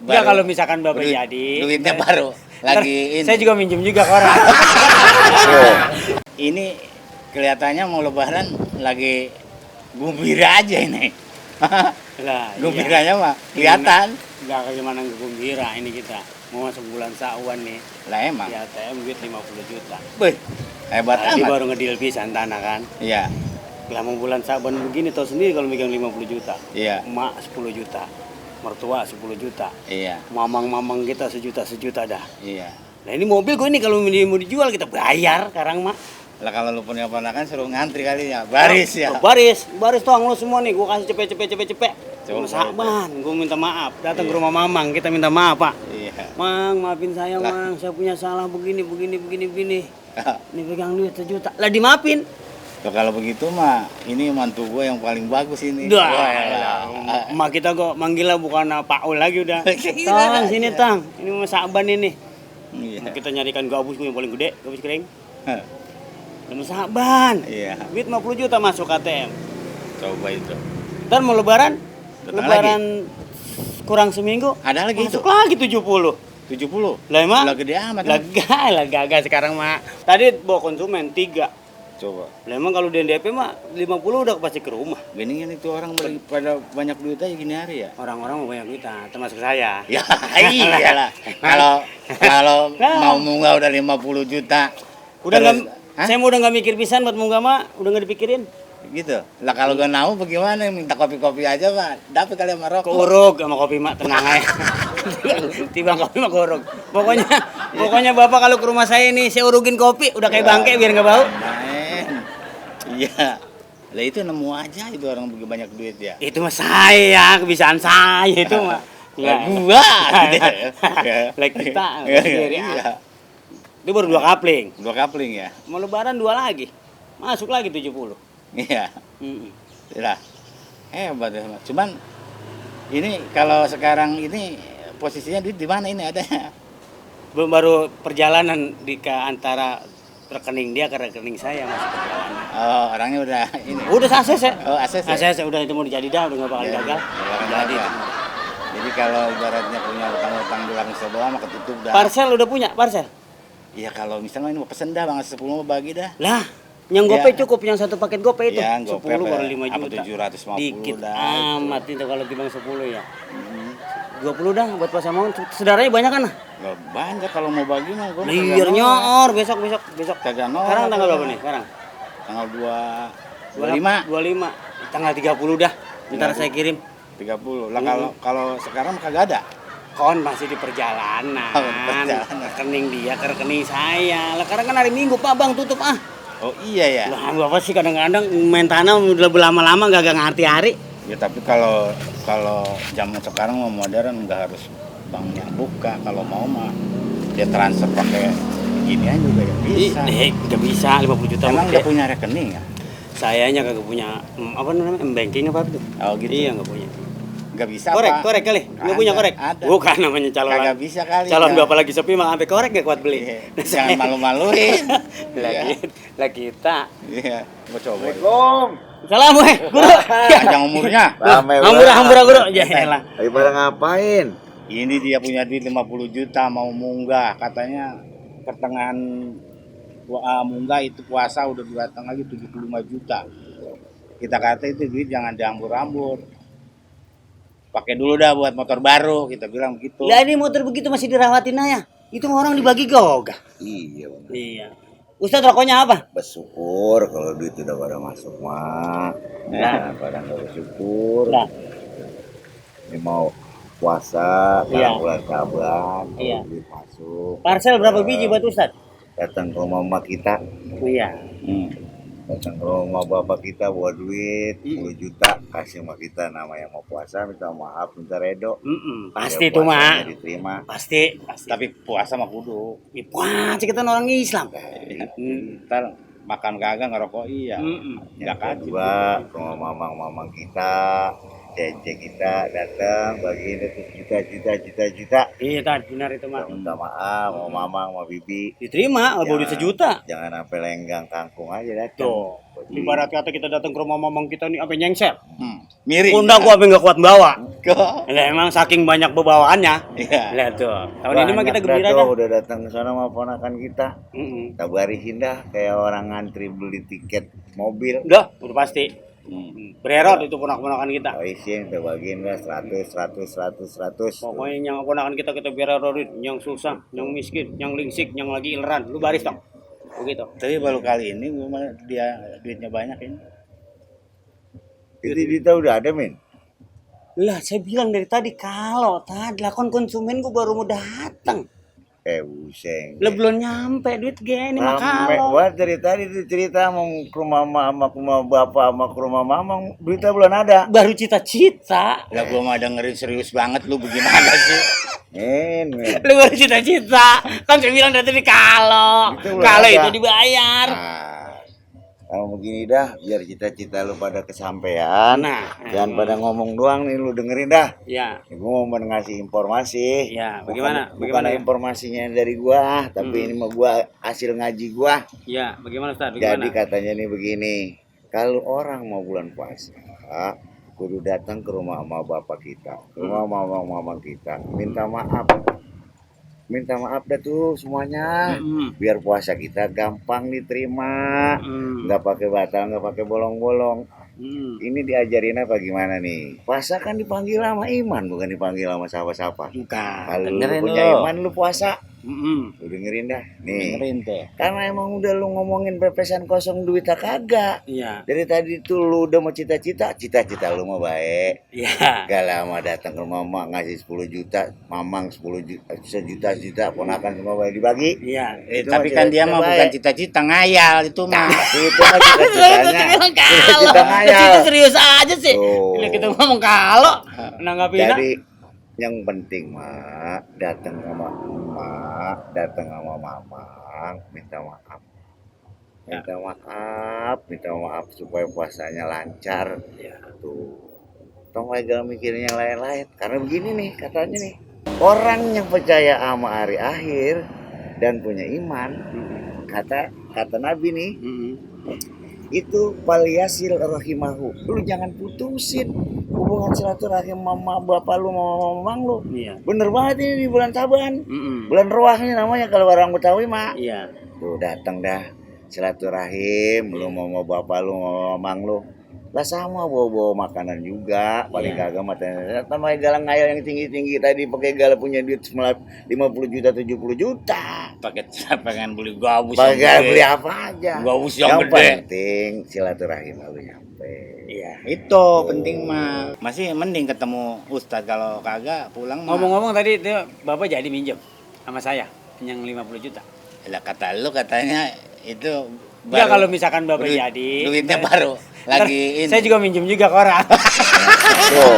Ya kalau misalkan Bapak jadi duitnya baru lagi ini. Saya juga minjem juga ke orang. Ini kelihatannya mau lebaran lagi gembira aja ini. Lah, Gembiranya mah kelihatan. Enggak gimana gembira ini kita. Mau masuk bulan Sa'wan nih. Lah emang. Ya ATM duit 50 juta. Beuh, hebat Tadi amat. baru ngedil pisan tanah kan. Iya. Lah mau bulan Sa'wan begini tahu sendiri kalau megang 50 juta. Iya. Emak 10 juta. Mertua 10 juta. Iya. Mamang-mamang kita sejuta dah. Iya. Nah ini mobil gue ini kalau mau dijual kita bayar sekarang mak. Lah kalau lu punya ponakan suruh ngantri kali ya. Baris ya. Baris tong lu semua nih, gue kasih cepet. Coba, Saban, gue minta maaf. Datang ke rumah mamang, kita minta maaf pak. Iya. Mang, maafin saya mang, saya punya salah begini. Ini pegang duit 1 juta. Lah dimaafin. Tuh, kalau begitu mah ini mantu gue yang paling bagus ini. Mak kita kok manggilnya bukan Paul lagi udah. Iya. Tang, sini tang. Ini mau Saban ini. Iya. Kita nyarikan gabus gue yang paling gede, gabus kering. Hah, Sama Saban. Iya. Duit 50 juta masuk ATM. Coba itu. Ntar mau lebaran, Lebaran kurang seminggu. Ada lagi itu. Masuk lagi 70. 70. Lah emang? Lah gede amat. Lah gagah sekarang mah. Tadi bawa konsumen 3. Coba. Lah emang kalau di DP mah 50 udah pasti ke rumah. Gini kan itu orang pada banyak duit aja gini hari ya. Orang-orang mau banyak duit, termasuk saya. Ya iyalah. Kalau mau munggah udah 50 juta. Udah Terus, nggak, saya mau udah nggak mikir pisan buat munggah mah, udah nggak dipikirin. gitu. Lah kalau gak mau bagaimana? Minta kopi-kopi aja, Pak. Dapat kali sama rokok. Keuruk sama kopi mak tenang aja. Tiba kopi mah keuruk. Pokoknya Bapak kalau ke rumah saya nih, saya urukin kopi, udah kayak bangke biar nggak bau. Main. Iya. Lah itu nemu aja itu orang begitu banyak duit ya. Itu mah saya, kebiasaan saya itu mah. Ya gua. Lah kita sendiri. Iya. Itu baru 2 kapling. 2 kapling ya. Mau lebaran 2 lagi. Masuk lagi 70. Iya. Mm-mm. Lah. Hebat ya. Cuman ini kalau sekarang ini posisinya duit di mana ini adanya? Belum baru perjalanan ke antara rekening dia ke rekening saya masih perjalanan. Oh, orangnya udah ini. Udah ACC. Oh, ACC. ACC udah itu mau jadi dah, udah nggak bakal Ya, gagal. nggak bakal Jadi. gagal. Jadi kalau ibaratnya punya utang-utang di warung sebelah mah ketutup dah. Parcel udah punya, parcel. Iya kalau misalnya ini mau pesen dah bang 10 mau bagi dah. Lah, yang GoPay Ya. cukup, yang 1 paket GoPay itu. Ya, 10 GoPay baru apa, 5 apa juta. 750 Dikit dah, amat itu kalau timbang 10 ya. 20 dah buat Pak Samon. Saudaranya banyak kan? Lah banyak kalau mau bagi mah gua Liar nyor, besok. kagak nolak. Sekarang tanggal berapa nih? Sekarang? Tanggal 25 25. Tanggal 30 dah. Ntar saya kirim. 30. Lah kalau sekarang kagak ada. Kon masih di perjalanan. Oh, di perjalanan. Rekening dia ke rekening saya. Lah sekarang kan hari Minggu Pak Bang tutup ah. Oh iya ya. Lah Bapak sih kadang-kadang main tanah udah lama-lama gak ngerti hari. Ya tapi kalau zaman sekarang mau modern nggak harus banknya buka, kalau mau mah dia transfer pakai ginian juga ya bisa. Nggak bisa 50 juta. Emang nggak punya rekening ya? Sayanya kagak punya apa namanya banking apa itu? Oh gitu. Iya nggak punya. Nggak bisa Korek Pak. kali. Nggak Ada, punya korek. ada. Bukan namanya calon. Kagak bisa kali. Calon ya. Bapak lagi sepi mah sampai korek gak kuat beli. Iya. Jangan malu-maluin. Lah kita. Iya, mau coba. Assalamualaikum. Salam weh, guru. Panjang umurnya. Hampura guru. Ya elah. Lagi pada ngapain? Ini dia punya duit 50 juta mau munggah, katanya pertengahan munggah itu puasa udah datang lagi 75 juta. Kita kata itu duit jangan diambur-ambur. Pakai dulu dah buat motor baru, kita bilang begitu. Lah ini motor begitu masih dirawatin aja. Itu orang dibagi gogah. Iya, bener. Iya. Ustaz rokoknya apa? Bersyukur kalau duit udah pada masuk mah. Nah. Pada nggak bersyukur. Nah. Ini mau puasa, Iya. bulan Syaban, Iya. duit masuk. Parcel berapa biji buat Ustaz? Datang ke rumah emak kita, Iya. datang ke rumah bapak kita bawa duit 10 juta, kasih sama kita namanya mau puasa, minta maaf, minta redo. Pasti Ya, tuh puasanya mak. diterima. Pasti. Tapi puasa mah kudu. Wah, kita orang Islam. Ntar makan kagak ngerokok iya. Yang Nggak kedua, ke rumah mamang-mamang kita, cece kita datang bagiin itu juta. Iya, Tad, benar itu mak. Minta maaf, mau mamang, mau bibi. Diterima, baru duit 1 juta. Jangan sampai lenggang kangkung aja datang. Tuh. Ibarat kata kita datang ke rumah mamang kita nih apa nyengsel. Miring. Pundak gua apa nggak kuat bawa. Kok? Lah emang saking banyak bebawaannya. Iya. Lihat tuh. Tahun ini mah kita Banyak gembira dah dah. tuh, udah datang ke sana sama ponakan kita. Mm-mm. Kita barisin dah kayak orang ngantri beli tiket mobil. Udah pasti. Bererot itu ponak-ponakan kita. Isin kita bagiin dah 100. Pokoknya yang ponakan kita bererotin, yang susah, yang miskin, yang lingsik, yang lagi ileran, lu baris dong. Begitu. Tapi baru kali ini gua mah dia duitnya banyak ini. Itu kita udah ada, Min. Lah saya bilang dari tadi kalau tadi lakon konsumen gua baru mau datang. Buseng. Lah belum nyampe duit gini mah Rame kalau. banget dari tadi tuh cerita mau ke rumah mama sama ke rumah bapak sama ke rumah mamang, berita belum ada. Baru cita-cita. Lah gua mah dengerin serius banget lu bagaimana sih? Min. Lu baru cita-cita. Kan saya bilang dari tadi kalau. Itu belum Kalau ada. itu dibayar. Kalau begini dah, biar cita-cita lu pada kesampaian. Nah, Jangan pada ngomong doang nih, lu dengerin dah. Ya. Gue mau ngasih informasi. Ya, bagaimana? Bukan Bagaimana ya? informasinya dari gua, tapi ini mah gua hasil ngaji gua. Ya, bagaimana Ustaz? Jadi Bagaimana? katanya nih begini, kalau orang mau bulan puasa, kudu datang ke rumah mama bapak kita, ke rumah mama kita, minta maaf. Minta maaf dah tuh semuanya, biar puasa kita gampang diterima, nggak pakai batal, nggak pakai bolong-bolong. Ini diajarin apa gimana nih? Puasa kan dipanggil sama iman, bukan dipanggil sama siapa-siapa. Bukan. Kalau lu Dengerin punya lu. iman, lu puasa. Mm-mm. Lu dengerin dah. Nih, Dengerin teh. karena emang udah lu ngomongin pepesan kosong duitnya kagak. Iya. Dari tadi tuh lu udah mau cita-cita lu mau baik. Iya. Gak lama datang ke rumah mama ngasih 10 juta, mamang 10 juta, sejuta, ponakan semua baik dibagi. Iya. Itu Tapi mah kan dia cita-cita mah baik. bukan cita-cita ngayal itu mah. Itu mah cita-citanya. Cita-cita ngayal. Itu serius aja sih. Tuh. Bila kita ngomong kalau nanggapin. Jadi yang penting mah datang sama emak, datang sama mamang, minta maaf. Minta maaf supaya puasanya lancar. Ya. Tuh. Tong gak mikirin yang lain-lain. Karena begini nih katanya nih. Orang yang percaya sama hari akhir dan punya iman, kata Nabi nih, itu paliasil rahimahu. Lu jangan putusin hubungan silaturahim mama bapak lu sama mamang lu. Iya. Bener banget ini di bulan Saban. Mm-mm. Bulan Roah ini namanya kalau orang Betawi mah. Iya. Tuh datang dah silaturahim lu sama bapak lu sama mamang lu. Lah sama bawa makanan juga, paling Iya. kagak matanya. Tambah galang ngayal yang tinggi-tinggi tadi pakai gala punya duit 50 juta 70 juta. Pakai pengen beli gabus Pakai beli apa aja. Gabus yang Yang gede. penting silaturahim lu nyampe. Iya, itu penting mah. Masih mending ketemu Ustadz, kalau kagak pulang mah. Ngomong-ngomong tadi itu Bapak jadi minjem sama saya yang 50 juta. Lah kata lu katanya itu Ya kalau misalkan Bapak duit- jadi duitnya baru lagi ini. Saya juga minjem juga ke orang. Tuh,